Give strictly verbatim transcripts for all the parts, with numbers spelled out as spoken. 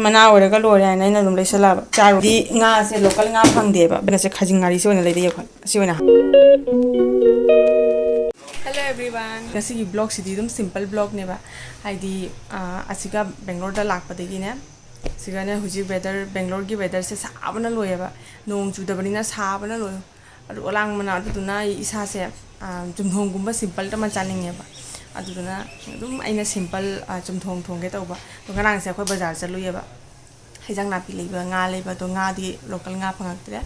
ꯃꯅꯥ ꯑꯣꯏꯔꯒ ꯂꯣꯏꯔꯦ ꯍꯥꯏꯅ ꯑꯩꯅ ꯑꯗꯨꯝ ꯂꯩꯁꯜꯂꯛꯑꯕ꯫ ꯆꯥꯔꯨꯗꯤ ꯉꯥꯁꯦ local ꯉꯥ ꯐꯪꯗꯦꯕ, ꯑꯗꯨꯅ ꯁꯦ ꯈꯥꯖꯤꯡ ꯉꯥꯔꯤꯁꯦ ꯑꯣꯏꯅ ꯂꯩꯔꯛꯑꯦ ꯑꯩꯈꯣꯏ꯫ ꯑꯁꯤ ꯑꯣꯏꯅ ꯍꯥꯞ-, Hello everyone. ꯉꯁꯤꯒꯤ vlogꯁꯤꯗꯤ ꯑꯗꯨꯝ simple vlogꯅꯦꯕ꯫ ꯍꯥꯏꯗꯤ, ꯑꯥ, ꯑꯁꯤꯒ ꯕꯦꯡꯒ꯭ꯂꯣꯔꯗ ꯂꯥꯛꯄꯗꯒꯤꯅꯦ, ꯁꯤꯒꯅꯦ ꯍꯧꯖꯤꯛ weather, ꯕꯦꯡꯒ꯭ꯂꯣꯔꯒꯤ weatherꯁꯦ ꯁꯥꯕꯅ ꯂꯣꯏꯌꯦꯕ꯫ ꯅꯣꯡ ꯆꯨꯗꯕꯅꯤꯅ ꯁꯥꯕꯅ ꯂꯣꯏ꯫ ꯑꯗꯨ ꯑꯂꯥꯡꯕꯅ, ꯑꯗꯨꯗꯨꯅ ꯑꯩ ꯏꯁꯥꯁꯦ, ꯑꯥ, ꯆꯨꯝꯊꯣꯡꯒꯨꯝꯕ simple ꯑꯃ ꯆꯥꯅꯤꯡꯉꯦꯕ꯫ ꯑꯗꯨꯗꯨꯅ ꯑꯗꯨꯝ ꯑꯩꯅ simple, ꯑꯥ, ꯆꯨꯝꯊꯣꯡ ꯊꯣꯡꯒꯦ ꯇꯧꯕ꯫ ꯑꯗꯣ ꯉꯔꯥꯡꯁꯦ ꯑꯩꯈꯣꯏ ꯕꯖꯥꯔ ꯆꯠꯂꯨꯏꯌꯦꯕ꯫ ꯍꯩꯖꯥꯡ ꯅꯥꯄꯤ ꯂꯩꯕ, ꯉꯥ ꯂꯩꯕ, ꯑꯗꯣ ꯉꯥꯗꯤ local ꯉꯥ ꯐꯪꯉꯛꯇ꯭ꯔꯦ꯫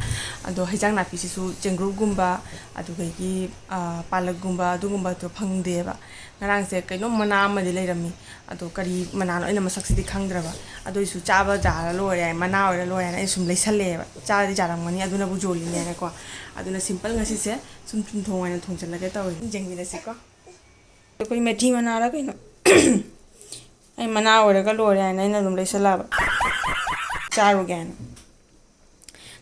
ꯑꯗꯣ ꯍꯩꯖꯥꯡ ꯅꯥꯄꯤꯁꯤꯁꯨ ꯆꯦꯡꯒ꯭ꯔꯨꯞꯒꯨꯝꯕ, ꯑꯗꯨꯗꯒꯤ, ꯑꯥ, ꯄꯥꯂꯛꯒꯨꯝꯕ ꯑꯗꯨꯒꯨꯝꯕꯗꯣ ꯐꯪꯗꯦꯕ꯫ ꯉꯔꯥꯡꯁꯦ ꯀꯩꯅꯣꯝ ꯃꯅꯥ ꯑꯃꯗꯤ ꯂꯩꯔꯝꯃꯤ꯫ ꯑꯗꯣ ꯀꯔꯤ ꯃꯅꯥꯅꯣ ꯑꯩꯅ ꯃꯁꯛꯁꯤꯗꯤ ꯈꯪꯗ꯭ꯔꯕ꯫ ꯑꯗꯨꯏꯁꯨ ꯆꯥꯕ ꯌꯥꯔ ꯂꯣꯏꯔꯦ, ꯃꯅꯥ ꯑꯣꯏꯔ ꯂꯣꯏꯔꯦꯅ ꯑꯩꯅ ꯁꯨꯝ ꯂꯩꯁꯜꯂꯛꯑꯦꯕ꯫ ꯆꯥꯗꯤ ꯌꯥꯔꯝꯒꯅꯤ, ꯑꯗꯨꯅꯕꯨ ꯌꯣꯜꯂꯤꯅꯦꯅꯀꯣ꯫ ꯑꯗꯨꯅ simple ꯉꯁꯤꯁꯦ ꯁꯨꯝ ꯆꯨꯝꯊꯣꯡ ꯑꯣꯏꯅ ꯊꯣꯡꯖꯤꯜꯂꯒꯦ ꯇꯧꯔꯤꯅꯤ꯫ ꯌꯦꯡꯃꯤꯟꯅꯁꯤꯀꯣ꯫ ꯑꯩꯈꯣꯏ ꯃꯦꯊꯤ ꯃꯅꯥꯔ ꯀꯩꯅꯣ꯫ ꯑꯩ ꯃꯅꯥ ꯑꯣꯏꯔꯒ ꯂꯣꯏꯔꯦ ꯍꯥꯏꯅ ꯑꯩꯅ ꯑꯗꯨꯝ ꯂꯩꯁꯜꯂꯛꯑꯕ꯫ ꯆꯥꯔꯨꯒꯦ ꯍꯥꯏꯅ꯫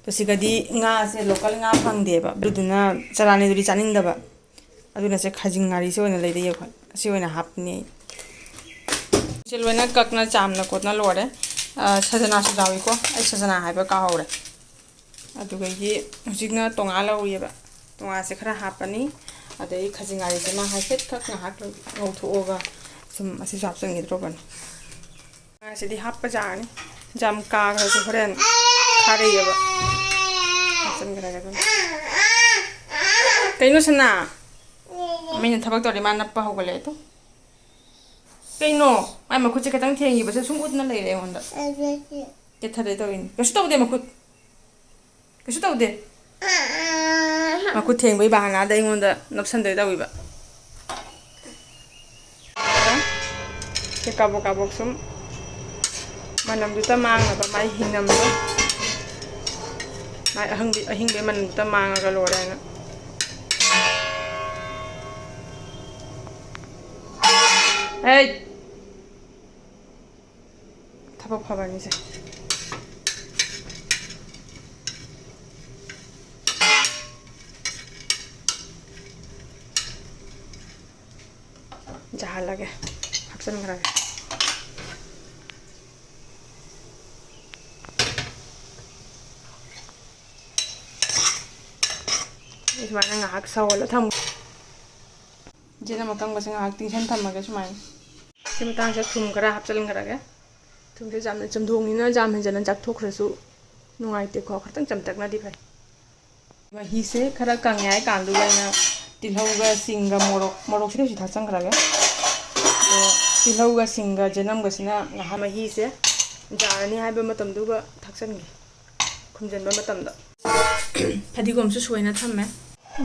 ꯑꯗꯣ ꯁꯤꯒꯗꯤ ꯉꯥꯁꯦ local ꯉꯥ ꯐꯪꯗꯦꯕ, ꯑꯗꯨꯗꯨꯅ ꯆꯔꯥꯅꯤꯗꯨꯗꯤ ꯆꯥꯅꯤꯡꯗꯕ꯫ ꯑꯗꯨꯅ ꯁꯦ ꯈꯥꯖꯤꯡ ꯉꯥꯔꯤꯁꯦ ꯑꯣꯏꯅ ꯂꯩꯔꯛꯑꯦ ꯑꯩꯈꯣꯏ꯫ ꯑꯁꯤ ꯑꯣꯏꯅ ꯍꯥꯞꯄꯅꯤ ꯑꯩ꯫ ꯁꯤ ꯂꯣꯏꯅ ꯀꯛꯅ ꯆꯥꯝꯅ ꯈꯣꯠꯅ ꯂꯣꯏꯔꯦ꯫ ꯑ, ꯁꯖꯅꯥꯁꯨ ꯌꯥꯎꯏꯀꯣ꯫ ꯑꯩ ꯁꯖꯅꯥ ꯍꯥꯏꯕ ꯀꯥꯎꯍꯧꯔꯦ꯫ ꯑꯗꯨꯗꯒꯤ ꯍꯧꯖꯤꯛꯅ ꯇꯣꯉꯥ ꯂꯧꯔꯤꯑꯕ꯫ ꯇꯣꯉꯥꯁꯦ ꯈꯔ ꯍꯥꯞꯄꯅꯤ꯫ ꯑꯗꯩ ꯈꯥꯖꯤꯡ ꯉꯥꯔꯤꯁꯤꯃ ꯍꯥꯏꯐꯦꯠꯈꯛ ꯉꯥꯏꯍꯥꯛ ꯉꯧꯊꯣꯛꯑꯒ ꯁꯨꯝ ꯑꯁꯤꯁꯨ ꯍꯥꯞꯆꯤꯟꯈꯤꯗ꯭ꯔꯣꯕꯅꯤ꯫ ꯉꯥꯁꯤꯗꯤ ꯍꯥꯞꯄ ꯌꯥꯔꯅꯤ꯫ ꯌꯥꯝ ꯀꯥꯈ꯭ꯔꯁꯨ ꯍꯣꯔꯦꯟ ꯈꯥꯔꯛꯑꯦꯕ꯫ ꯍꯥꯞꯆꯤꯟꯈ꯭ꯔꯒꯦ ꯑꯗꯨꯝ꯫ ꯀꯩꯅꯣ ꯁꯅꯥ? ꯃꯤꯅ ꯊꯕꯛ ꯇꯧꯔꯗꯤ ꯃꯥ ꯅꯞꯄ ꯍꯧꯒꯠꯂꯛꯑꯦ ꯇꯨ꯫ ꯀꯩꯅꯣ? ꯃꯥꯏ ꯃꯈꯨꯠꯁꯦ ꯈꯤꯇꯪ ꯊꯦꯡꯈꯤꯕꯁꯦ ꯁꯨꯝ ꯎꯠꯅ ꯂꯩꯔꯦ ꯑꯩꯉꯣꯟꯗ꯫ ꯀꯦꯊꯔꯦ ꯇꯧꯔꯤꯅꯤ꯫ ꯀꯩꯁꯨ ꯇꯧꯗꯦ ꯃꯈꯨꯠ꯫ ꯀꯩꯁꯨ ꯇꯧꯗꯦ꯫ ꯃꯈꯨꯠ ꯊꯦꯡꯕꯩ ꯕꯍꯥꯅꯥꯗ ꯑꯩꯉꯣꯟꯗ ꯅꯞꯁꯟꯗꯣꯏ ꯇꯧꯏꯕ꯫ ꯁꯦ ꯀꯥꯕꯣꯛ ꯀꯥꯕꯣꯛ ꯁꯨꯝ ꯃꯅꯝꯗꯨꯇ ꯃꯥꯡꯅꯕ ꯃꯥꯏ ꯍꯤꯡꯅꯝꯗꯣ꯫ ꯃꯥꯏ ꯑꯍꯪꯕꯤ-, ꯑꯍꯤꯡꯕꯩ ꯃꯅꯝꯗꯨꯇ ꯃꯥꯡꯉꯒ ꯂꯣꯏꯔꯦ ꯍꯥꯏꯅ꯫ ꯍꯩꯠ! ꯊꯕꯛ ꯐꯕꯅꯤꯁꯦ꯫ ꯖꯍꯜꯂꯒꯦ, ꯍꯥꯞꯆꯤꯟꯈ꯭ꯔꯒꯦ꯫ ꯁꯨꯃꯥꯏꯅ ꯉꯥꯏꯍꯥꯛ ꯁꯧꯍꯜꯂ ꯊꯝꯃꯨ꯫ ꯌꯦꯅꯝ ꯑꯀꯪꯕꯁꯦ ꯉꯥꯏꯍꯥꯛ ꯇꯤꯡꯁꯟ ꯊꯝꯃꯒꯦ ꯁꯨꯃꯥꯏꯅ꯫ ꯁꯤ ꯃꯇꯥꯡꯁꯤꯗ ꯊꯨꯝ ꯈꯔ ꯍꯥꯞꯆꯤꯟꯈ꯭ꯔꯒꯦ꯫ ꯊꯨꯝꯁꯦ ꯌꯥꯝꯅ ꯆꯝꯊꯣꯡꯅꯤꯅ ꯌꯥꯝ ꯍꯦꯟꯖꯟꯅ ꯆꯥꯛꯊꯣꯛꯈ꯭ꯔꯁꯨ ꯅꯨꯡꯉꯥꯏꯇꯦꯀꯣ, ꯈꯤꯇꯪ ꯆꯝꯇꯛꯅꯗꯤ ꯐꯩ꯫ ꯃꯍꯤꯁꯦ ꯈꯔ ꯀꯪꯉꯦ ꯍꯥꯏ ꯀꯥꯟꯗꯨꯗ ꯑꯩꯅ ꯇꯤꯜꯍꯧꯒ ꯁꯤꯡꯒ ꯃꯣꯔꯣꯛ, ꯃꯣꯔꯣꯛꯁꯤꯗꯤ ꯍꯧꯖꯤꯛ ꯊꯥꯛꯆꯟꯈ꯭ꯔꯒꯦ꯫ ꯑꯗꯣ ꯇꯤꯜꯍꯧꯒ ꯁꯤꯡꯒ ꯌꯦꯅꯝꯒꯁꯤꯅ ꯉꯥꯏꯍꯥꯛ ꯃꯍꯤꯁꯦ ꯌꯥꯔꯅꯤ ꯍꯥꯏꯕ ꯃꯇꯝꯗꯨꯒ ꯊꯥꯛꯆꯟꯒꯦ꯫ ꯈꯨꯝꯖꯤꯟꯕ ꯃꯇꯝꯗ ꯐꯗꯤꯒꯣꯝꯁꯨ ꯁꯣꯏꯅ ꯊꯝꯃꯦ꯫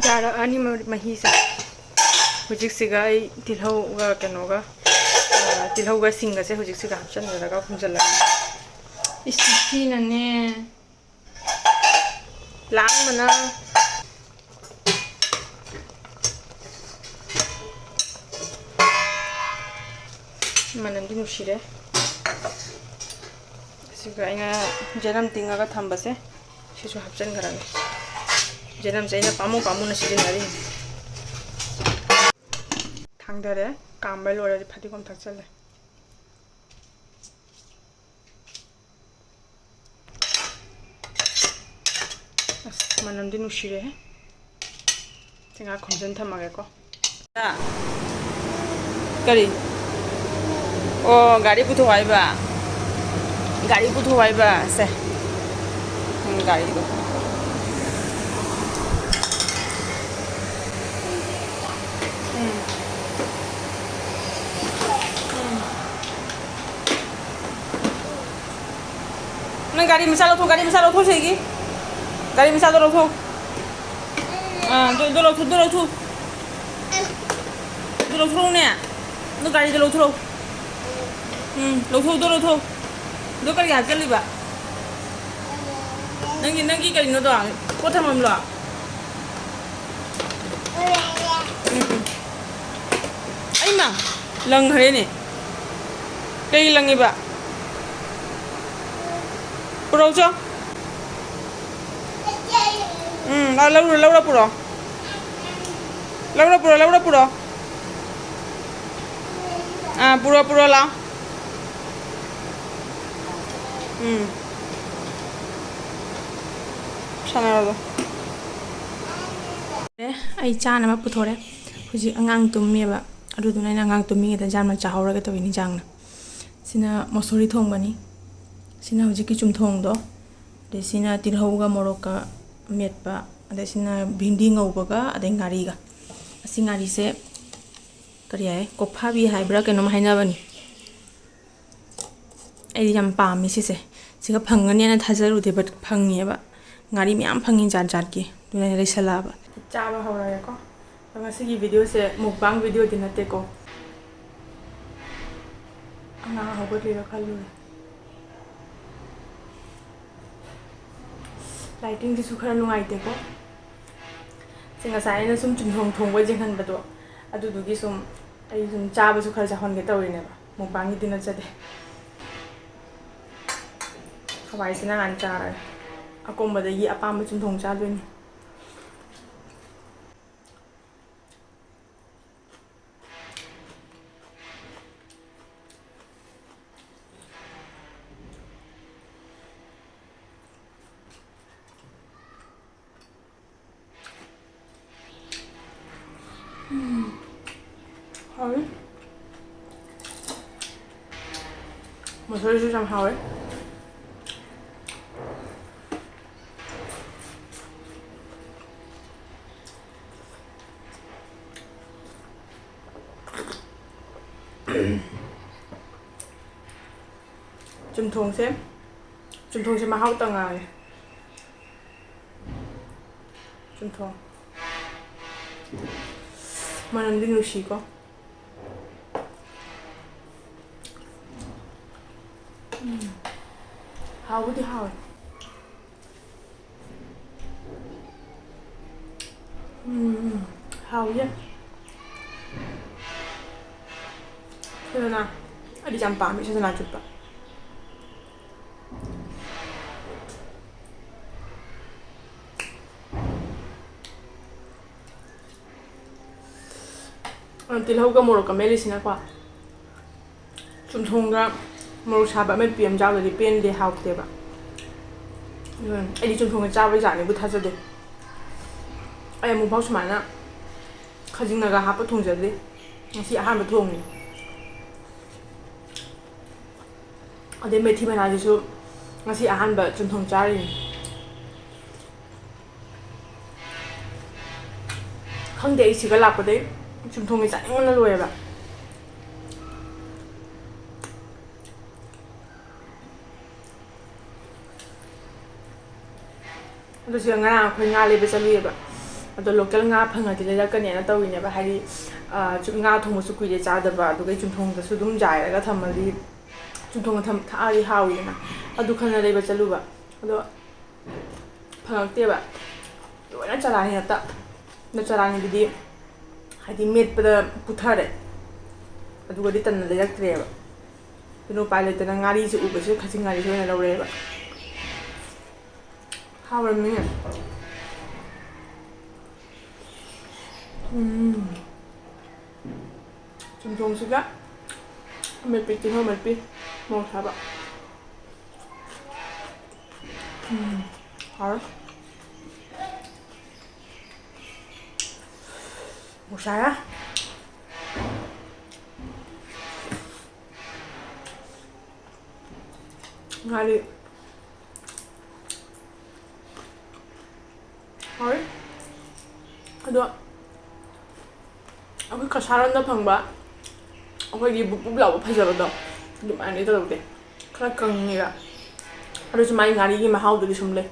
ꯌꯥꯔꯛꯑꯅꯤ ꯃ-, ꯃꯍꯤꯁꯦ꯫ ꯍꯧꯖꯤꯛꯁꯤꯒ ꯑꯩ ꯇꯤꯜꯍꯧꯒ ꯀꯩꯅꯣꯒ, ꯑ, ꯇꯤꯜꯍꯧꯒ ꯁꯤꯡꯒꯁꯦ ꯍꯧꯖꯤꯛꯁꯤꯒ ꯍꯥꯞꯆꯤꯟꯖꯔꯒ ꯈꯨꯝꯖꯤꯜꯂꯒꯦ꯫ ꯏꯁ, ꯁꯤꯅꯅꯦ ꯂꯥꯡꯕꯅ꯫ ꯃꯅꯝꯗꯤ ꯅꯨꯡꯁꯤꯔꯦ꯫ ꯑꯁꯤꯒ ꯑꯩꯅ ꯌꯦꯅꯝ ꯇꯤꯡꯉꯒ ꯊꯝꯕꯁꯦ ꯁꯤꯁꯨ ꯍꯥꯞꯆꯤꯟꯈ꯭ꯔꯒꯦ꯫ ꯌꯦꯅꯝꯁꯦ ꯑꯩꯅ ꯄꯥꯝꯃꯨ ꯄꯥꯝꯃꯨꯅ ꯁꯤꯖꯤꯟꯅꯔꯤꯅꯤ꯫ ꯊꯥꯡꯗꯔꯦ꯫ ꯀꯥꯝꯕ ꯂꯣꯏꯔꯗꯤ ꯐꯗꯤꯒꯣꯝ ꯊꯥꯛꯆꯜꯂꯦ꯫ ꯑꯁ, ꯃꯅꯝꯗꯤ ꯅꯨꯡꯁꯤꯔꯦꯍꯦ꯫ ꯁꯤ ꯉꯥꯏꯍꯥꯛ ꯈꯨꯝꯖꯤꯟ ꯊꯝꯃꯒꯦꯀꯣ꯫ ꯀꯔꯤ? ꯑꯣ, ꯒꯥꯔꯤ ꯄꯨꯊꯣꯛ ꯍꯥꯏꯕ? ꯒꯥꯔꯤ ꯄꯨꯊꯣꯛ ꯍꯥꯏꯕ? ꯁꯦ꯫ ꯎꯝ, ꯒꯥꯔꯤꯗꯣ꯫ ꯎꯝ꯫ ꯎꯝ꯫ ꯅꯪ ꯒꯥꯔꯤ ꯃꯆꯥ ꯂꯧꯊꯣꯛ, ꯒꯥꯔꯤ ꯃꯆꯥ ꯂꯧꯊꯣꯛꯁꯦ ꯑꯩꯒꯤ꯫ ꯒꯥꯔꯤ ꯃꯆꯥꯗꯣ ꯂꯧꯊꯣꯛ꯫ ꯑꯥ, ꯑꯗꯨ, ꯑꯗꯨ ꯂꯧꯊꯣꯛ, ꯑꯗꯨ ꯂꯧꯊꯣꯛ꯫ ꯑꯗꯨ ꯂꯧꯊꯣꯛꯂꯛꯎꯅꯦ꯫ ꯑꯗꯨ ꯒꯥꯔꯤꯗꯣ ꯂꯧꯊꯣꯛꯂꯛꯎ꯫ ꯎꯝ, ꯂꯧꯊꯣꯛ, ꯑꯗꯨ ꯂꯧꯊꯣꯛ꯫ ꯑꯗꯨ ꯀꯔꯤ ꯍꯥꯞꯆꯜꯂꯤꯕ? ꯅꯪꯒꯤ, ꯅꯪꯒꯤ ꯀꯔꯤꯅꯣꯗꯣ? ꯄꯣꯠ ꯊꯝꯐꯝꯂꯣ? ꯎꯝ, ꯎꯝ꯫ ꯑꯩꯃ! ꯂꯪꯈ꯭ꯔꯦꯅꯦ꯫ ꯀꯩ ꯂꯪꯉꯤꯕ? ꯄꯨꯔꯛꯎ ꯆꯣ꯫ ꯎꯝ, ꯂꯥ-, ꯂꯧꯔ, ꯂꯧꯔ ꯄꯨꯔꯛꯑꯣ꯫ ꯂꯧꯔ ꯄꯨꯔꯛꯑꯣ, ꯂꯧꯔ ꯄꯨꯔꯛꯑꯣ꯫ ꯑꯥ, ꯄꯨꯔꯛꯑꯣ, ꯄꯨꯔꯛꯑꯣ, ꯂꯥꯛꯑꯣ꯫ ꯎꯝ꯫ ꯁꯥꯟꯅꯔꯣ꯫ ꯑꯦ, ꯑꯩ ꯆꯥꯅꯕ ꯄꯨꯊꯣꯔꯦ꯫ ꯍꯧꯖꯤꯛ ꯑꯉꯥꯡ ꯇꯨꯝꯃꯦꯕ, ꯑꯗꯨꯗꯨꯅ ꯑꯩꯅ ꯑꯉꯥꯡ ꯇꯨꯝꯃꯤꯉꯩꯗ ꯏꯟꯖꯥꯡ ꯃꯆꯥ ꯍꯧꯔꯒ ꯇꯧꯔꯤꯅꯤ ꯏꯟꯖꯥꯡꯅ꯫ ꯁꯤꯅ ꯃꯣꯁꯣꯔꯤ ꯊꯣꯡꯕꯅꯤ꯫ ꯁꯤꯅ ꯍꯧꯖꯤꯛꯀꯤ ꯆꯨꯝꯊꯣꯡꯗꯣ, ꯑꯗꯩ ꯁꯤꯅ ꯇꯤꯜꯍꯧꯒ ꯃꯣꯔꯣꯛꯀ ꯃꯦꯠꯄ, ꯑꯗꯩ ꯁꯤꯅ ꯚꯤꯟꯗꯤ ꯉꯧꯕꯒ, ꯑꯗꯩ ꯉꯥꯔꯤꯒ꯫ ꯑꯁꯤ ꯉꯥꯔꯤꯁꯦ ꯀꯔꯤ ꯍꯥꯏ, ꯀꯣꯐꯥꯕꯤ ꯍꯥꯏꯕ꯭ꯔꯥ ꯀꯩꯅꯣꯝ ꯍꯥꯏꯅꯕꯅꯤ꯫ ꯑꯩꯗꯤ ꯌꯥꯝ ꯄꯥꯝꯃꯦ ꯁꯤꯁꯦ꯫ ꯁꯤꯒ ꯐꯪꯒꯅꯦꯅ ꯊꯥꯖꯔꯨꯗꯦ, but ꯐꯪꯉꯦꯕ꯫ ꯉꯥꯔꯤ ꯃꯌꯥꯝ ꯐꯪꯉꯤ ꯖꯥꯠ ꯖꯥꯠꯀꯤ, ꯑꯗꯨꯅ ꯑꯩꯅ ꯂꯩꯁꯜꯂꯛꯑꯕ꯫ ꯆꯥꯕ ꯍꯧꯔꯒꯦꯀꯣ꯫ ꯑꯗꯣ ꯉꯁꯤꯒꯤ videoꯁꯦ mukbang videoꯗꯤ ꯅꯠꯇꯦꯀꯣ꯫ ꯑꯉꯥꯡ ꯍꯧꯒꯠꯂꯤꯔ ꯈꯜꯂꯨꯔꯦ꯫ Lightingꯁꯤꯁꯨ ꯈꯔ ꯅꯨꯡꯉꯥꯏꯇꯦꯀꯣ꯫ ꯁꯤ ꯉꯁꯥꯏ ꯑꯩꯅ ꯁꯨꯝ ꯆꯨꯝꯊꯣꯡ ꯊꯣꯡꯕ ꯌꯦꯡꯍꯟꯕꯗꯣ, ꯑꯗꯨꯗꯨꯒꯤ ꯁꯨꯝ ꯑꯩ ꯁꯨꯝ ꯆꯥꯕꯁꯨ ꯈꯔ ꯆꯥꯍꯟꯒꯦ ꯇꯧꯔꯤꯅꯦꯕ, mukbangꯒꯤꯗꯤ ꯅꯠꯆꯗꯦ꯫ ꯍꯋꯥꯏꯁꯤꯅ ꯍꯥꯟꯅ ꯆꯥꯔꯒꯦ꯫ ꯑꯀꯣꯝꯕꯗꯒꯤ ꯑꯄꯥꯝꯕ ꯆꯨꯝꯊꯣꯡ ꯆꯥꯗꯣꯏꯅꯤ꯫ ꯎꯝ꯫ ꯍꯥꯎꯋꯤ꯫ ꯃꯁꯣꯔꯤꯁꯨ ꯌꯥꯝ ꯍꯥꯎꯋꯦ꯫ ꯆꯨꯝꯊꯣꯡꯁꯦ, ꯆꯨꯝꯊꯣꯡꯁꯦ ꯃꯍꯥꯎ ꯇꯉꯥꯏ꯫ ꯆꯨꯝꯊꯣꯡ꯫ ꯃꯅꯝꯗꯤ ꯅꯨꯡꯁꯤꯀꯣ꯫ ꯎꯝ꯫ ꯍꯥꯎꯕꯨꯗꯤ ꯍꯥꯎꯋꯦ꯫ ꯎꯝ, ꯍꯥꯎꯋꯦ꯫ ꯁꯖꯅꯥ, ꯑꯩꯗꯤ ꯌꯥꯝ ꯄꯥꯝꯃꯦ ꯁꯖꯅꯥ ꯆꯨꯞꯄ꯫ ꯑ, ꯇꯤꯜꯍꯧꯒ ꯃꯣꯔꯣꯛꯀ ꯃꯦꯠꯂꯤꯁꯤꯅꯀꯣ, ꯆꯨꯝꯊꯣꯡꯒ ꯃꯣꯔꯣꯛ ꯁꯥꯕ ꯑꯃꯦꯠꯄꯤ ꯑꯃ ꯌꯥꯎꯗ꯭ꯔꯗꯤ ꯄꯦꯟꯗꯦ, ꯍꯥꯎꯇꯦꯕ꯫ ꯑꯗꯨꯅ ꯑꯩꯗꯤ ꯆꯨꯝꯊꯣꯡꯒ ꯆꯥꯕ ꯖꯥꯠꯅꯤꯕꯨ ꯊꯥꯖꯗꯦ꯫ ꯑꯩ ꯑꯃꯨꯛꯐꯥꯎ ꯁꯨꯃꯥꯏꯅ ꯈꯖꯤꯡꯅꯒ ꯍꯥꯞꯄ ꯊꯣꯡꯖꯗ꯭ꯔꯤ꯫ ꯉꯁꯤ ꯑꯍꯥꯟꯕ ꯊꯣꯡꯉꯤ꯫ ꯑꯗꯩ ꯃꯦꯊꯤ ꯃꯅꯥꯁꯤꯁꯨ ꯉꯁꯤ ꯑꯍꯥꯟꯕ ꯆꯝꯊꯣꯡ ꯆꯥꯔꯤꯅꯤ꯫ ꯈꯪꯗꯦ, ꯑꯩ ꯁꯤꯒ ꯂꯥꯛꯄꯗꯩ ꯆꯝꯊꯣꯡꯁꯦ ꯆꯥꯅꯤꯡꯕꯅ ꯂꯣꯏꯔꯦꯕ꯫ ꯑꯗꯣ ꯁꯤꯗ ꯉꯔꯥꯡ ꯑꯩꯈꯣꯏ ꯉꯥ ꯂꯩꯕ ꯆꯠꯂꯨꯏꯌꯦꯕ꯫ ꯑꯗꯣ local ꯉꯥ ꯐꯪꯉꯗꯤ ꯂꯩꯔꯛꯀꯅꯦꯅ ꯇꯧꯔꯤꯅꯦꯕ꯫ ꯍꯥꯏꯗꯤ, ꯑ, ꯆꯨ-, ꯉꯥ ꯊꯣꯡꯕꯁꯨ ꯀꯨꯏꯔꯦ ꯆꯥꯗꯕ, ꯑꯗꯨꯒ ꯆꯨꯝꯊꯣꯡꯗꯁꯨ ꯑꯗꯨꯝ ꯌꯥꯏꯔꯒ ꯊꯝꯃꯗꯤ, ꯆꯨꯝꯊꯣꯡꯗ ꯊꯝ-, ꯊꯥꯛꯑꯗꯤ ꯍꯥꯎꯋꯤꯗꯅ꯫ ꯑꯗꯨ ꯈꯟꯅ ꯂꯩꯕ ꯆꯠꯂꯨꯕ꯫ ꯑꯗꯣ ꯐꯪꯉꯛꯇꯦꯕ꯫ ꯂꯣꯏꯅ ꯆꯔꯥꯅꯤ ꯉꯥꯛꯇ꯫ ꯑꯗꯣ ꯆꯔꯥꯅꯤꯗꯨꯗꯤ ꯍꯥꯏꯗꯤ ꯃꯦꯠꯄꯗ ꯄꯨꯊꯔꯦ꯫ ꯑꯗꯨꯒꯗꯤ ꯇꯟꯅ ꯂꯩꯔꯛꯇ꯭ꯔꯦꯕ꯫ ꯑꯗꯨꯅ ꯎꯄꯥꯏ ꯂꯩꯇꯅ ꯉꯥꯔꯤꯁꯦ ꯎꯕꯁꯤꯗ ꯈꯖꯤꯡ ꯉꯥꯔꯤꯁꯦ ꯑꯣꯏꯅ ꯂꯧꯔꯦꯕ꯫ ꯍꯥꯎꯔꯝꯃꯤꯅꯦ꯫ ꯎꯝ꯫ ꯆꯨꯝꯊꯣꯡꯁꯤꯒ ꯑꯃꯦꯠꯄꯤ, ꯇꯤꯜꯍꯧ ꯑꯃꯦꯠꯄꯤ, ꯃꯣꯔꯣꯛ ꯁꯥꯕ꯫ ꯎꯝ, ꯍꯥꯎꯔꯦ꯫ ꯃꯣꯔꯣꯛ ꯁꯥꯏꯍꯦ꯫ ꯉꯥꯔꯤ꯫ ꯍꯣꯏ꯫ ꯑꯗꯣ ꯑꯩꯈꯣꯏ ꯀꯁꯥꯔꯣꯝꯗ ꯐꯪꯕ ꯑꯩꯈꯣꯏꯒꯤ ꯕꯨꯞ ꯕꯨꯞ ꯂꯥꯎꯕ ꯐꯖꯕꯗꯣ ꯑꯗꯨꯃꯥꯏꯅꯗꯤ ꯇꯧꯗꯦ꯫ ꯈꯔ ꯀꯪꯉꯦꯕ꯫ ꯑꯗꯨꯁꯨ ꯃꯥꯏ ꯉꯥꯔꯤꯒꯤ ꯃꯍꯥꯎꯗꯨꯗꯤ ꯁꯨꯝ ꯂꯩ꯫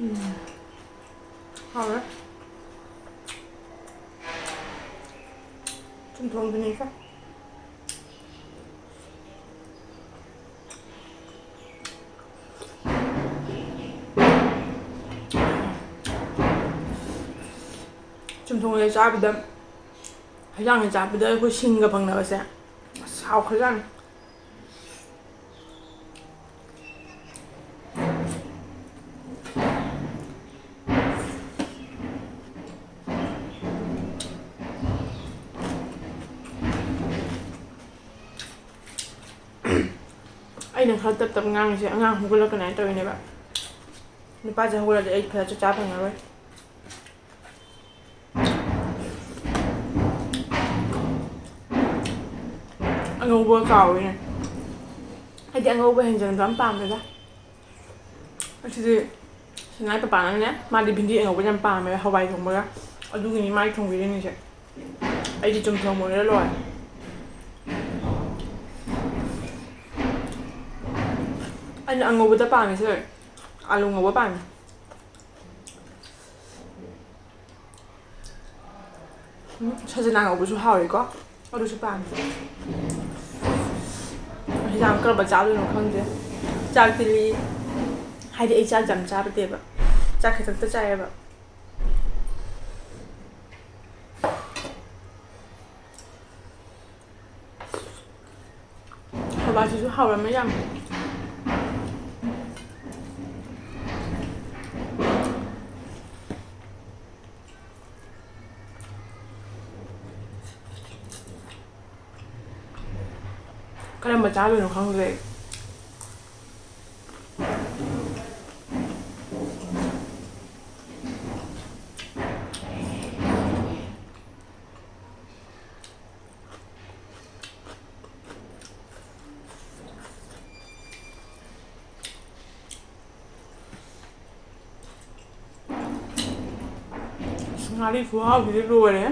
ꯎꯝ꯫ ꯍꯥꯎꯔꯦ꯫ ꯆꯨꯝꯊꯣꯡꯗꯨꯅꯤꯀꯣ꯫ ꯆꯨꯝꯊꯣꯡꯁꯦ ꯆꯥꯕꯗ, ꯍꯩꯖꯥꯡꯁꯦ ꯆꯥꯕꯗ ꯑꯩꯈꯣꯏ ꯁꯤꯡꯒ ꯐꯪꯅꯕꯁꯦ ꯑꯁ ꯍꯥꯎꯈ꯭ꯔꯖꯥꯠꯅꯤ꯫ ꯑꯩꯅ ꯈꯔ ꯇꯞ ꯇꯞ ꯉꯥꯡꯉꯤꯁꯦ ꯑꯉꯥꯡ ꯍꯧꯒꯠꯂꯛꯀꯅꯤ ꯍꯥꯏꯅ ꯇꯧꯔꯤꯅꯦꯕ꯫ ꯅꯨꯄꯥꯁꯦ ꯍꯧꯒꯠꯂꯗꯤ ꯑꯩ ꯐꯖꯅ ꯆꯥꯛ ꯆꯥ ꯐꯪꯉꯔꯣꯏ꯫ ꯑꯉꯧꯕ ꯀꯥꯎꯔꯤꯅꯦ꯫ ꯑꯩꯗꯤ ꯑꯉꯧꯕ ꯍꯦꯟꯖꯟꯕ ꯌꯥꯝ ꯄꯥꯝꯃꯦꯗ꯫ ꯑꯁꯤꯗꯤ ꯁꯅꯥꯏ ꯄꯄꯥꯅꯅꯦ, ꯃꯥꯗꯤ ꯚꯤꯟꯗꯤ ꯑꯉꯧꯕꯁꯦ ꯌꯥꯝ ꯄꯥꯝꯃꯦꯕ, ꯍꯋꯥꯏ ꯊꯣꯡꯕꯒ꯫ ꯑꯗꯨꯒꯤꯅꯤ ꯃꯥꯏ ꯊꯣꯡꯕꯤꯔꯤꯅꯤꯁꯦ꯫ ꯑꯩꯗꯤ ꯆꯨꯝꯊꯣꯡ ꯃꯣꯏꯔ ꯂꯣꯏꯔꯦ꯫ ꯑꯩꯅ ꯑꯉꯧꯕꯗ ꯄꯥꯝꯃꯤꯁꯦ ꯑꯥꯂꯨ ꯉꯧꯕ ꯄꯥꯝꯃꯤ꯫ ꯎꯝ, ꯁꯖꯅꯥ ꯉꯧꯕꯁꯨ ꯍꯥꯎꯋꯤꯀꯣ, ꯑꯗꯨꯁꯨ ꯄꯥꯝꯃꯤ꯫ ꯍꯤꯟꯖꯥꯡ ꯀꯔꯝꯕ ꯆꯥꯗꯣꯏꯅꯣ ꯈꯪꯗꯦ꯫ ꯆꯥꯛꯇꯤ ꯂꯤ-, ꯍꯥꯏꯗꯤ ꯑꯩ ꯆꯥꯛ ꯌꯥꯝ ꯆꯥꯕꯗꯦꯕ, ꯆꯥꯛ ꯈꯤꯇꯪꯇ ꯆꯥꯏꯌꯦꯕ꯫ ꯍꯋꯥꯏꯁꯤꯁꯨ ꯍꯥꯎꯔꯝꯃꯦ ꯌꯥꯝ꯫ ꯀꯔꯝꯕ ꯆꯥꯗꯣꯏꯅꯣ ꯈꯪꯗ꯭ꯔꯦ ꯑꯩ꯫ ꯑꯁ, ꯉꯥꯔꯤ ꯈꯨꯍꯥꯎꯁꯤꯗꯤ ꯂꯣꯏꯔꯦ꯫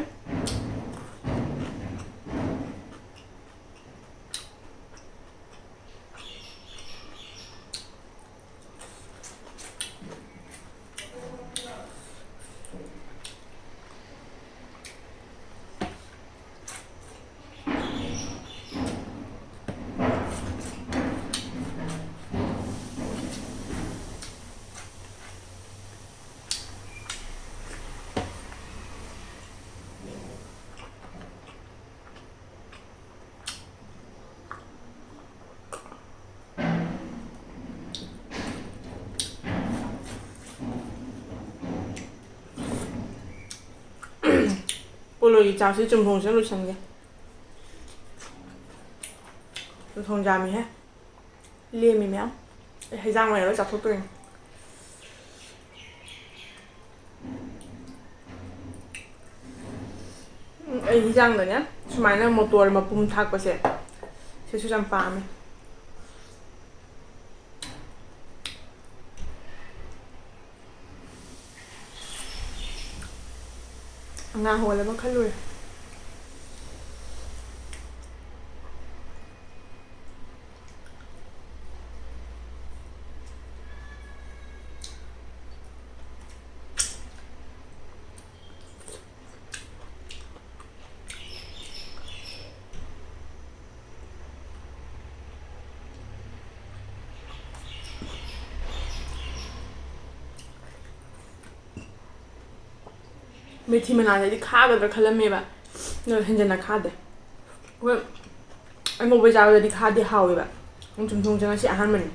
ꯄꯣꯂꯣꯒꯤ ꯆꯥꯛꯁꯤ ꯆꯨꯝꯊꯣꯡꯁꯤꯅ ꯂꯣꯏꯁꯟꯒꯦ꯫ ꯆꯨꯝꯊꯣꯡ ꯌꯥꯝꯃꯤꯍꯦ꯫ ꯂꯦꯝꯃꯤ ꯃꯌꯥꯝ꯫ ꯑꯩ ꯍꯩꯖꯥꯡ ꯑꯣꯏꯅ ꯂꯣꯏ ꯆꯥꯊꯣꯛꯇꯣꯏꯅꯦ꯫ ꯎꯝ, ꯑꯩ ꯍꯤꯟꯖꯥꯡꯗꯅꯦ ꯁꯨꯃꯥꯏꯅ ꯃꯣꯇꯣꯔ ꯃꯄꯨꯝ ꯊꯥꯛꯄꯁꯦ, ꯁꯤꯁꯨ ꯌꯥꯝ ꯄꯥꯝꯃꯦ꯫ ꯉꯥ ꯍꯣꯜ ꯑꯃ ꯈꯜꯂꯨꯔꯦ꯫ ꯃꯦꯊꯤ ꯃꯅꯥꯁꯦ ꯑꯩꯗꯤ ꯈꯥꯒꯗ꯭ꯔꯥ ꯈꯜꯂꯝꯃꯦꯕ, ꯑꯗꯣ ꯍꯦꯟꯖꯟꯅ ꯈꯥꯗꯦ꯫ ꯑꯩꯈꯣꯏ ꯑꯉꯧꯕ ꯆꯥꯕꯗꯗꯤ ꯈꯥꯗꯤ ꯍꯥꯎꯋꯦꯕ꯫ ꯆꯝꯊꯣꯡꯁꯦ ꯉꯁꯤ ꯑꯍꯥꯟꯕꯅꯤ꯫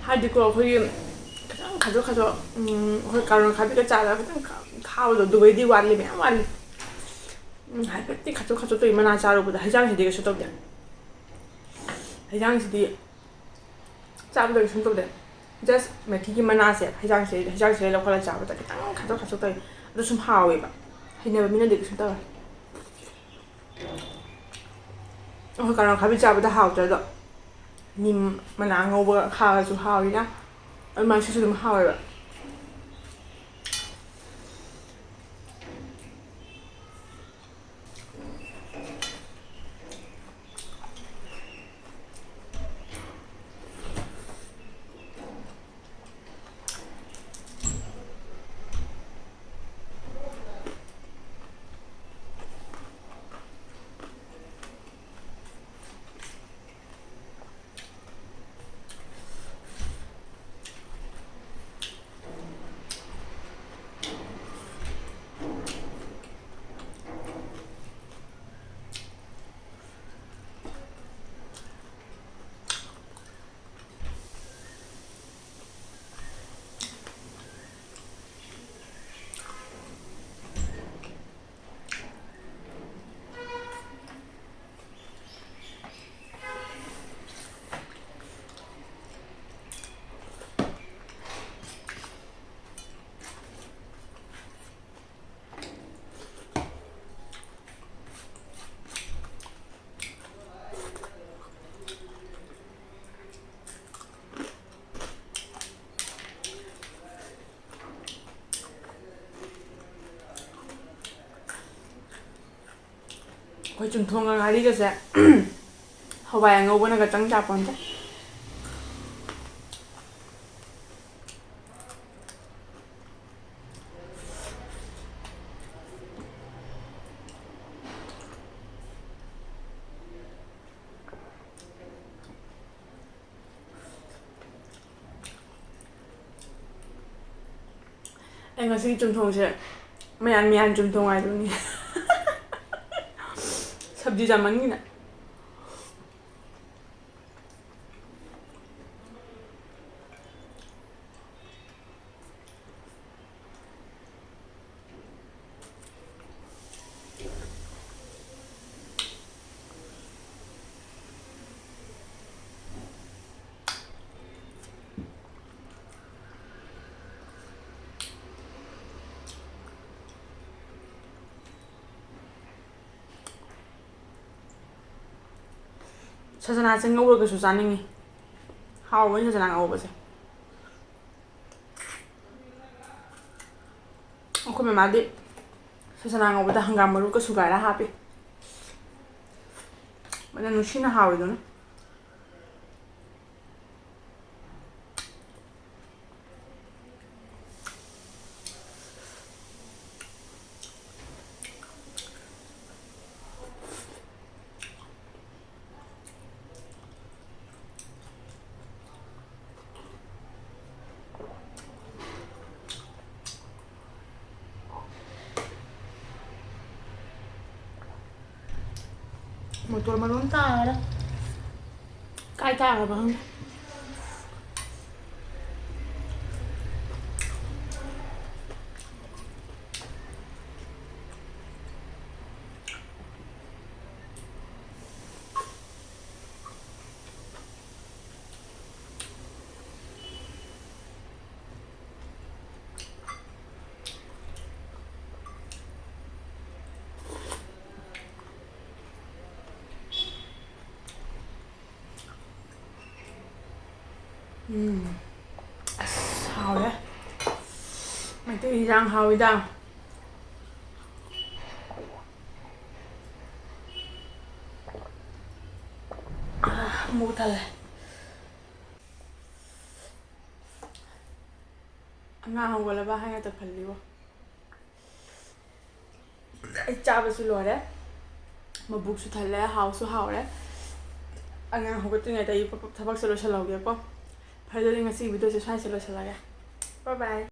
ꯍꯥꯏꯗꯤꯀꯣ, ꯑꯩꯈꯣꯏꯒꯤ ꯈꯤꯇꯪ ꯈꯥꯖꯣꯛ ꯈꯥꯖꯣꯛ, ꯎꯝ, ꯑꯩꯈꯣꯏ ꯀꯥꯔꯣꯟ ꯑꯈꯥꯕꯤꯒ ꯆꯥꯔꯒ ꯈꯤꯇꯪ ꯈꯥ-, ꯈꯥꯕꯗꯣ ꯑꯗꯨꯒꯩꯗꯤ ꯋꯥꯠꯂꯤ, ꯃꯌꯥꯝ ꯋꯥꯠꯂꯤ꯫ ꯎꯝ, ꯍꯥꯏꯐꯦꯠꯇꯤ ꯈꯥꯖꯣꯛ ꯈꯥꯖꯣꯛ ꯇꯧꯏ ꯃꯅꯥ ꯆꯥꯔꯨꯕꯗ꯫ ꯍꯩꯖꯥꯡꯁꯤꯗꯤ ꯀꯩꯁꯨ ꯇꯧꯗꯦ꯫ ꯍꯩꯖꯥꯡꯁꯤꯗꯤ ꯆꯥꯕꯗ ꯀꯩꯁꯨꯝ ꯇꯧꯗꯦ꯫ Just ꯃꯦꯊꯤꯒꯤ ꯃꯅꯥꯁꯦ ꯍꯩꯖꯥꯡꯁꯦ, ꯍꯩꯖꯥꯡꯁꯤꯗ ꯂꯧꯈꯠꯂ ꯆꯥꯕꯗ ꯈꯤꯇꯪ ꯈꯥꯖꯣꯛ ꯈꯥꯖꯣꯛ ꯇꯧꯏ꯫ ꯑꯗꯨ ꯁꯨꯝ ꯍꯥꯎꯋꯦꯕ꯫ ꯍꯩꯅꯕ ꯃꯤꯅꯗꯤ ꯀꯩꯁꯨꯝ ꯇꯧꯔꯣꯏ꯫ ꯑꯩꯈꯣꯏ ꯀꯥꯔꯣꯟ ꯑꯈꯥꯕꯤ ꯆꯥꯕꯗ ꯍꯥꯎꯇ꯭ꯔꯦ ꯑꯗꯣ꯫ ꯅꯤꯝ ꯃꯅꯥ ꯑꯉꯧꯕꯒ ꯈꯥꯒꯁꯨ ꯍꯥꯎꯋꯤꯅ꯫ ꯑꯗꯨꯃꯥꯏꯅ ꯁꯤꯁꯨ ꯑꯗꯨꯝ ꯍꯥꯎꯋꯦꯕ꯫ ꯑꯩꯈꯣꯏ ꯆꯨꯝꯊꯣꯡꯒ ꯉꯥꯔꯤꯒꯁꯦ ꯍꯋꯥꯏ ꯑꯉꯧꯕꯅꯒ ꯆꯪ ꯆꯥꯄꯣꯟꯇꯦ꯫ ꯑꯩ ꯉꯁꯤꯒꯤ ꯆꯨꯝꯊꯣꯡꯁꯦ ꯃꯌꯥꯟ ꯃꯌꯥꯟ ꯆꯨꯝꯊꯣꯡ ꯍꯥꯏꯗꯨꯅꯤ꯫ ꯁꯕꯖꯤ ꯆꯥꯃꯟꯒꯤꯅ꯫ ꯁꯖꯅꯥꯁꯦ ꯉꯧꯔꯒꯁꯨ ꯆꯥꯅꯤꯡꯉꯤ꯫ ꯍꯥꯎꯕꯅꯤ ꯁꯖꯅꯥ ꯉꯧꯕꯁꯦ꯫ ꯑꯩꯈꯣꯏ ꯃꯃꯥꯗꯤ ꯁꯖꯅꯥ ꯉꯧꯕꯗ ꯍꯪꯒꯥꯝ ꯃꯔꯨꯒ ꯁꯨꯒꯥꯏꯔ ꯍꯥꯞꯄꯤ꯫ ꯃꯅꯝ ꯅꯨꯡꯁꯤꯅ ꯍꯥꯎꯋꯤꯗꯨꯅ꯫ ꯃꯣꯇꯣꯔ ꯃꯔꯨ ꯑꯃ ꯇꯥꯔꯦ꯫ ꯀꯥꯏ ꯇꯥꯈ꯭ꯔꯕ ꯈꯪꯗꯦ꯫ ꯎꯝ꯫ ꯑꯁ, ꯍꯥꯎꯔꯦ꯫ ꯃꯩꯇꯩ ꯏꯟꯖꯥꯡ ꯍꯥꯎꯋꯤꯗ꯫ ꯑꯃꯨꯛ ꯊꯜꯂꯦ꯫ ꯑꯉꯥꯡ ꯍꯧꯒꯠꯂꯕ ꯍꯥꯏꯅ ꯇꯧꯈꯜꯂꯤꯕꯣ꯫ ꯑꯩ ꯆꯥꯕꯁꯨ ꯂꯣꯏꯔꯦ, ꯃꯕꯨꯛꯁꯨ ꯊꯜꯂꯦ, ꯍꯥꯎꯁꯨ ꯍꯥꯎꯔꯦ꯫ ꯑꯉꯥꯡ ꯍꯧꯒꯠꯇ꯭ꯔꯤꯉꯩꯗ ꯑꯩ ꯄꯞ ꯄꯞ ꯊꯕꯛꯁꯦ ꯂꯣꯏꯁꯤꯜꯍꯧꯒꯦꯀꯣ꯫ ꯐꯔꯦ, ꯑꯗꯨꯗꯤ ꯉꯁꯤꯒꯤ ꯚꯤꯗꯤꯑꯣꯁꯦ ꯁ꯭ꯋꯥꯏꯁꯦ ꯂꯣꯏꯁꯤꯜꯂꯒꯦ꯫ Bye bye꯫